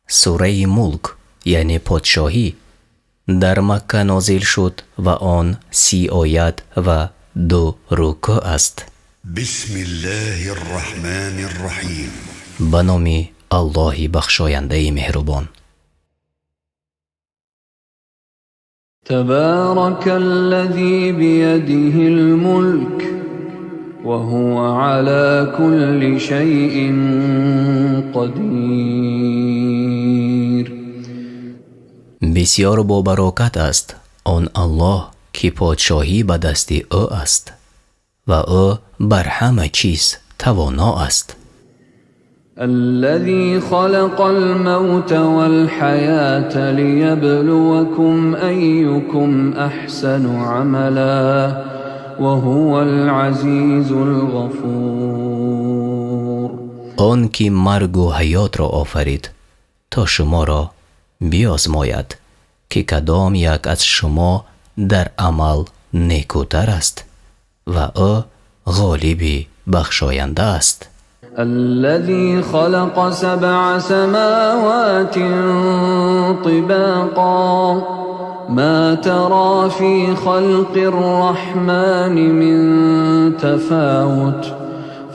Сураи Мулк, яъне подшоҳӣ, дар Макка нозил шуд ва он 30 оят ва 2 рукӯъ аст. بسم الله الرحمن الرحيم. Ба номи Аллоҳи бахшояндаи меҳрубон. تبارك الذي بيده الملك وهو على كل شيء قدير. Бисёр бобарокат аст он Аллоҳ, ки подшоҳӣ ба дасти ӯ аст ва ӯ бар ҳама чиз тавоно аст. الذي خلق الموت والحياة ليبلوكم أيكم أحسن عملا وهو العزيز الغفور. Он ки маргу ҳаётро офарид, то шуморо биозмояд, ки кадом як аз шумо дар амал некӯтар аст, ва ӯ ғолиби бахшоянда аст. الذي خلق سبع سماوات طباقا ما ترى في خلق الرحمن من تفاوت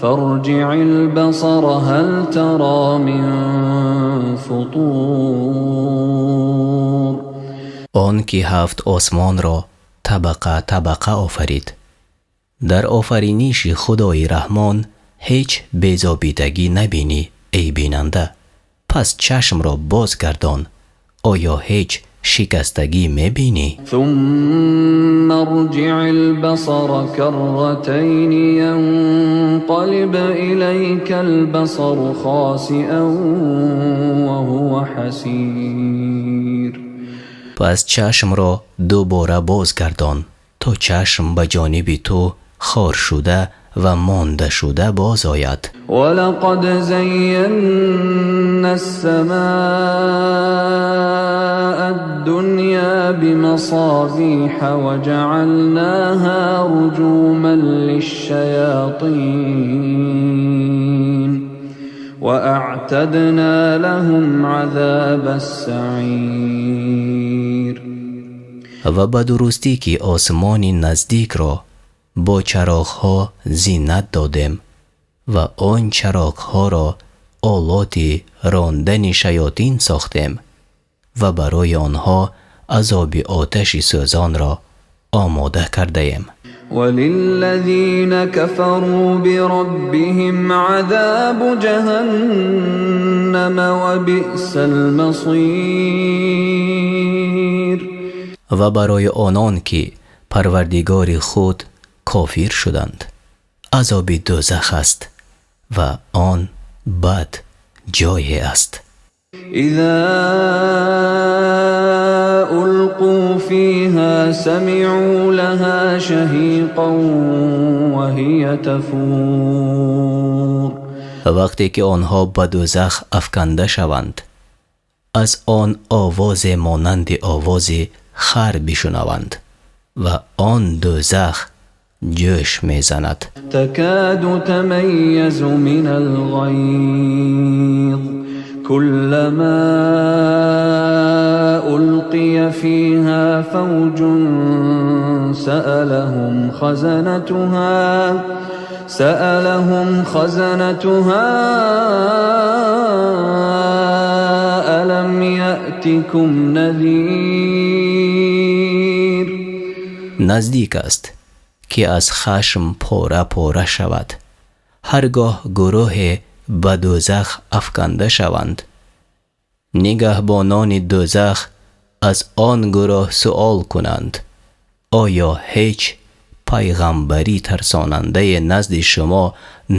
فارجع البصر هل ترى من فطور. Он ки ҳафт осмонро табақа табақа офарид. Дар офариниши Худои Раҳмон ҳеҷ безобидагӣ набинӣ, эй бинанда. Пас чашмро бозгардон, оё ҳеҷ шикастагӣ мебинӣ? ثم ارجع البصر كرتين ينقلب إليك البصر خاسئا وهو حسير. Пас чашмро дубора бозгардон, то чашм ба ҷониби ту хор шуда ва монда шуда боз ояд. ولقد زينا السماء الدنيا بمصابيح وجعلناها رجوما للشياطين وأعتدنا لهم عذاب السعير. Ва ба дурустӣ, ки осмони наздикро бо чароғҳо зинат додем ва он чароғҳоро олоти рондани шаётин сохтем ва барои онҳо азоби оташи сӯзонро омода кардаем. وللذين كفروا بربهم عذاب جهنم وبئس المصير. Ва барои онон, ки Парвардигори худ кофир шуданд, азоби дӯзах аст ва он бад ҷое аст. إذا ألقوا فيها سمعوا لها شهيقا وهي تفور. Вақте ки онҳо ба дӯзах афканда шаванд, аз он овозе монанди овози хар бишунаванд ва он дӯзах ҷӯш мезанад. تكاد تميز من الغيظ كلما ألقي فيها فوج سألهم خزنتها ألم يأتكم نذير؟ Наздик аст, ки аз хашм пора пора шавад. Ҳар гоҳ гурӯҳе ба дӯзах афканда шаванд, нигаҳбонони дӯзах аз он гурӯҳ суол кунанд: оё ҳеҷ пайғамбари тарсонандае назди шумо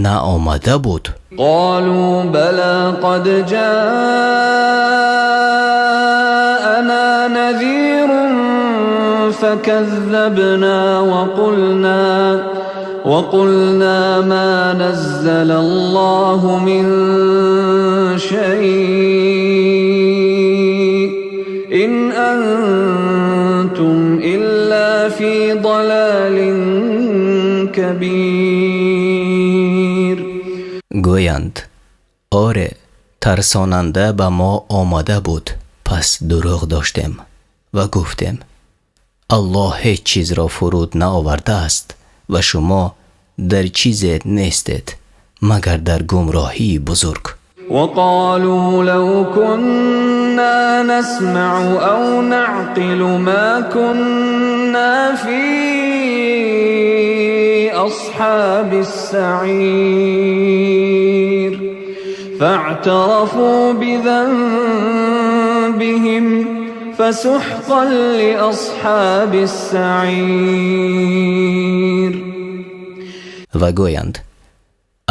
наомада буд? قالوا بلى قد جاءنا نذير فكذبنا وقلنا ما نزل الله من شيء إن أنتم إلا في ضلال كبير. Гӯянд: оре, Тарсонанда ба мо омада буд, пас дурӯғ доштем ва гуфтем: Аллоҳ ҳеҷ чизро фуруд наовардааст ва шумо дар чизе нестед, магар дар гумроҳии бузург. وقالوا لو كنا نسمع أو نعقل ما كنا في أصحاب السعير. فاعترفوا بذنبهم فسحقا لأصحاب السعير. Ва гӯянд: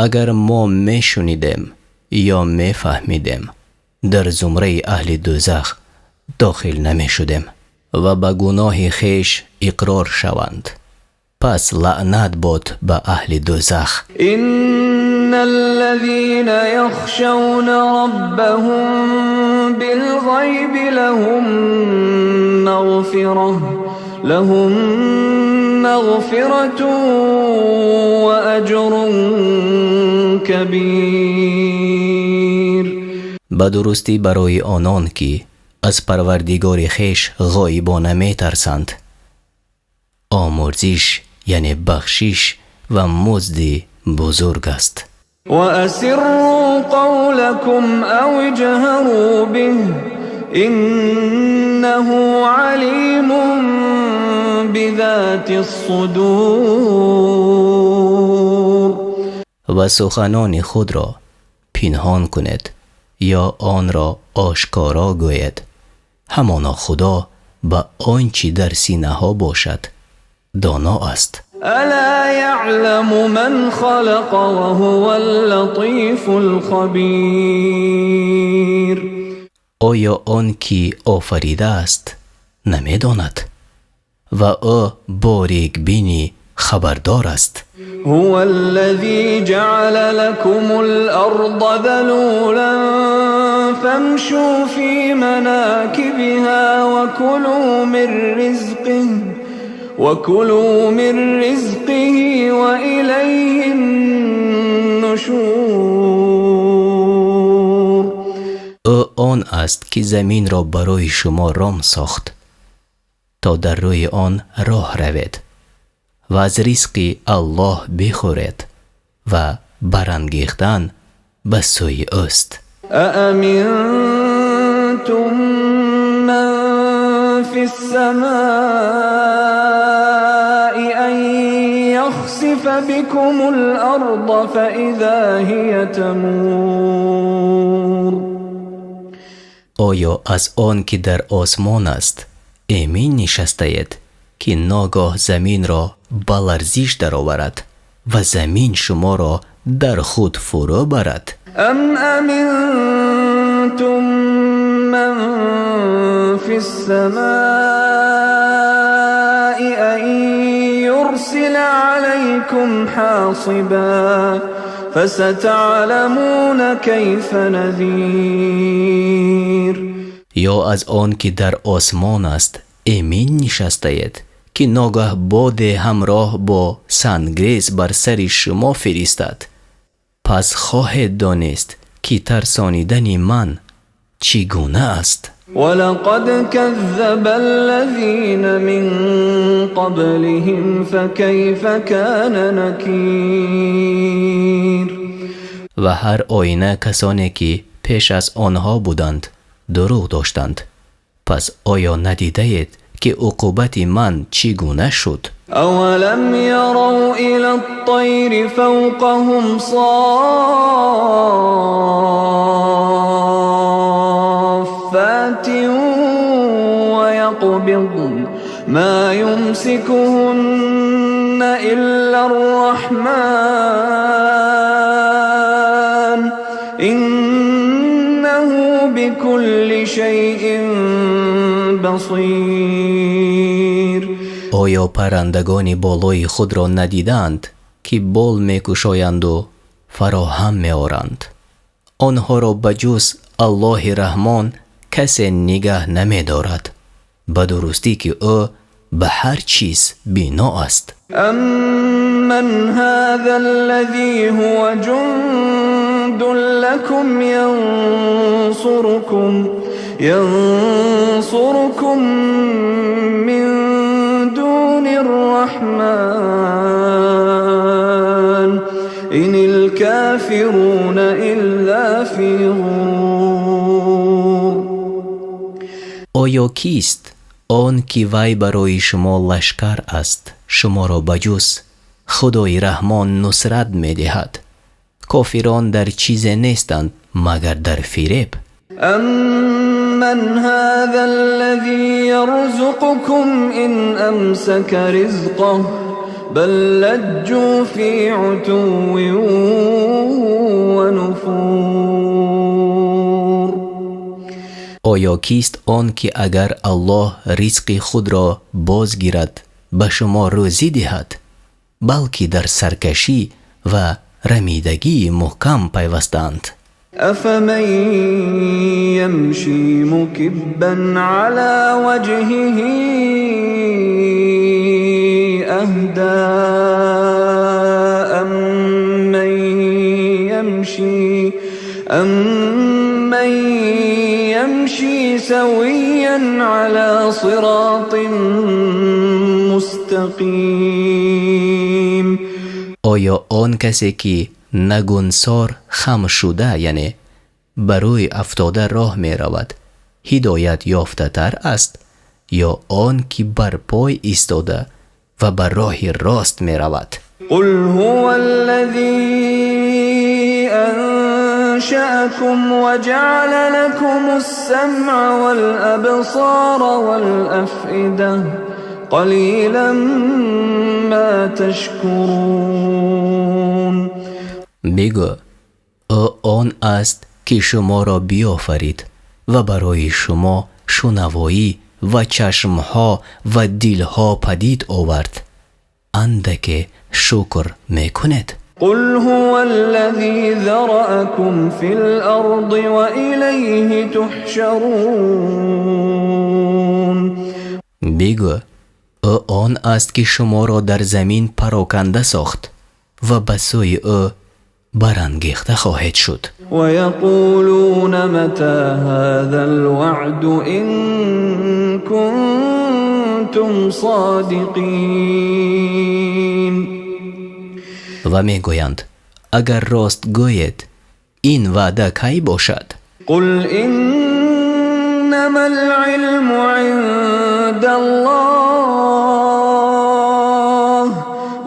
агар мо мешунидем ё мефаҳмидем, дар зумраи аҳли дӯзах дохил намешудем. Ва ба гуноҳи хеш иқрор шаванд, пас лаънат бод ба аҳли дӯзах. إن الذين يخشون ربهم بالغيب لهم مغفرة وأجر كبير. Ба дурустӣ, барои онон ки аз Парвардигори хеш ғоибона метарсанд, омурзиш, яъне бахшиш ва музди бузург аст. وأسروا قولكم أو اجهروا به إنه عليم بذات الصدور. Ва суханони худро пинҳон кунед ё онро ошкоро гӯед, ҳамоно Худо ба он чӣ дар синаҳо бошад доно аст. ألا يعلم من خلق وهو اللطيف الخبير. Оё он ки офаридааст намедонад? Ва ӯ борикбини хабардор аст. هو الذي جعل لكم الأرض ذلولا فامشوا في مناكبها وكلوا من رزقه وإليه النشور. Ӯ он аст, ки заминро барои шумо ром сохт, то дар рӯи он роҳ равед ва аз ризқи Аллоҳ бихӯред, ва барангехтан ба сӯи ӯст. أأمنتم من في السماء أن يخسف بكم الأرض فإذا هي تمور؟ Оё аз он ки дар осмон аст эмин нишастаед, ки ногоҳ заминро ба ларзиш дароварад ва замин шуморо дар худ фурӯ барад? أم أمنتم من في السماء أن يرسل عليكم حاصبا فستعلمون كيف نذير. Ё аз он ки дар осмон аст эмин нишастаед, ки ногаҳ боде ҳамроҳ бо сангрез бар сари шумо фиристад? Пас хоҳед донист, ки тарсонидани ман чӣ гуна аст. ولقد كذب الذين من قبلهم فكيف كان نكير. Ва ҳар оина касоне ки пеш аз онҳо буданд дурӯғ доштанд, пас оё надидаед, ки уқубати ман чӣ гуна шуд? أولم يروا إلى الطير فوقهم صافات ويقبضن ما يمسكهن إلا الرحمن إنه بكل شيء بصير. Оё паррандагони болои худро надидаанд, ки бол мекушоянду фароҳам меоранд? Онҳоро ба ҷуз Аллоҳи Раҳмон касе нигаҳ намедорад. Ба дурустӣ, ки ӯ ба ҳар чиз бино аст. أمن هذا الذي هو جند جند لكم ينصركم من دون الرحمن إن الكافرون إلا في غرور. Оё кист он, ки вай барои шумо лашкар аст, шуморо ба ҷуз Худои Раҳмон нусрат медиҳад? Кофирон дар чизе нестанд, магар дар фиреб. أمن هذا الذي يرزقكم إن أمسك رزقه بل لجوا في عتو ونفور. Оё кист он, ки агар Аллоҳ ризқи худро боз гирад, ба шумо рӯзӣ диҳад? Балки дар саркашӣ ва рамидагии муҳкам пайвастаанд. أفمن يمشي مكبا على وجهه أهدى أمن يمشي سويا على صراط مستقيم؟ Оё он касе, ки нагунсор хам шуда, яъне ба рӯй афтода роҳ меравад, ҳидоят ёфтатар аст ё он ки бар пой истода ва ба роҳи рост меравад? قل هو الذي أنشأكم وجعل لكم السمع والأبصار والأفئدة قليلا ما تشكرون. Бигӯ: ӯ он аст, ки шуморо биёфарид ва барои шумо шунавоӣ ва чашмҳо ва дилҳо падид овард. Андаке шукр мекунед. قل هو الذي ذرأكم في الأرض وإليه تحشرون. Бигӯ: ӯ он аст, ки шуморо дар замин пароканда сохт ва ба сӯи ӯ барангехта хоҳед шуд. ويقولون متى هذا الوعد إن كنتم صادقين. Ва мегӯянд: агар рост гӯед, ин ваъда кай бошад? قل إنما العلم عند الله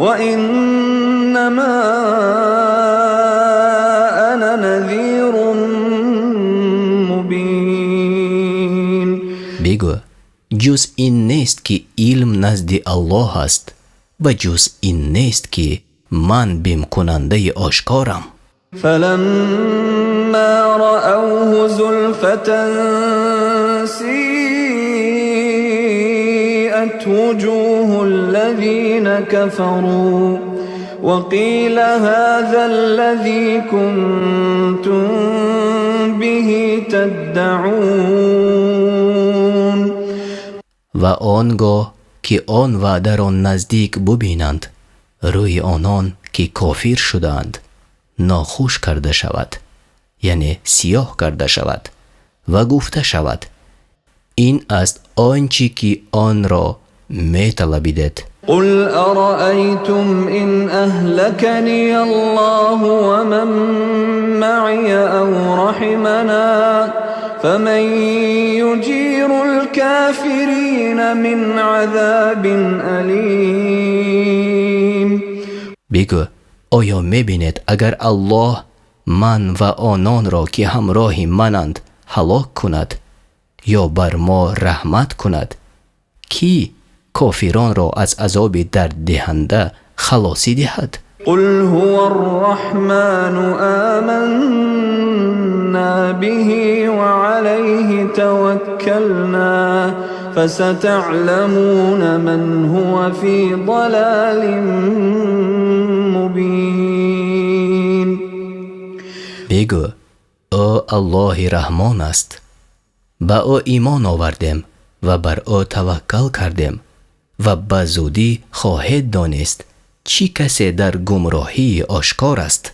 وإنما أنا نذير مبين. Бигӯ: ҷуз ин нест, ки илм назди Аллоҳ аст ва ҷуз ин нест, ки ман бимкунандаи ошкорам. فلما رأوه زلفة سيئت وجوه الذين كفروا وقيل هذا الذي كنتم به تدعون. Ва он гоҳ ки он ваъдаро наздик бубинанд, рӯи онон, ки кофир шудаанд, нохуш карда шавад, яъне сиёҳ карда шавад, ва гуфта шавад: ин аст он чӣ ки онро металабидед. قل أرأيتم إن أهلكني الله ومن معي أو رحمنا فمن يجير الكافرين من عذاب أليم. Бигӯ: оё мебинед, агар Аллоҳ ман ва ононро, ки ҳамроҳи мананд, ҳалок кунад ё бар мо раҳмат кунад, кӣ кофиронро аз азоби дарддиҳанда халосӣ диҳад? قل هو الرحمن آمنا به وعليه توكلنا فستعلمون من هو في ضلال مبين. Бигӯ: ӯ Аллоҳи Раҳмон аст, ба ӯ имон овардем ва бар ӯ таваккал кардем ва ба зудӣ хоҳед донист, чӣ касе дар гумроҳии ошкор аст.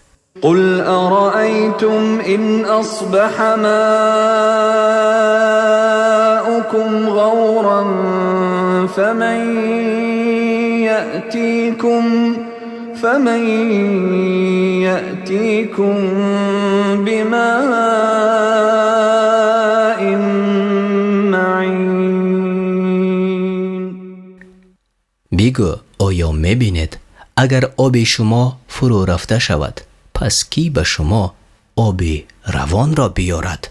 قل أرأيتم إن أصبح ماؤكم غورا فمن يأتيكم بماء معين. Бигӯ: оё мебинед, агар оби шумо фурӯ рафта шавад, пас кӣ ба шумо оби равонро биёрад?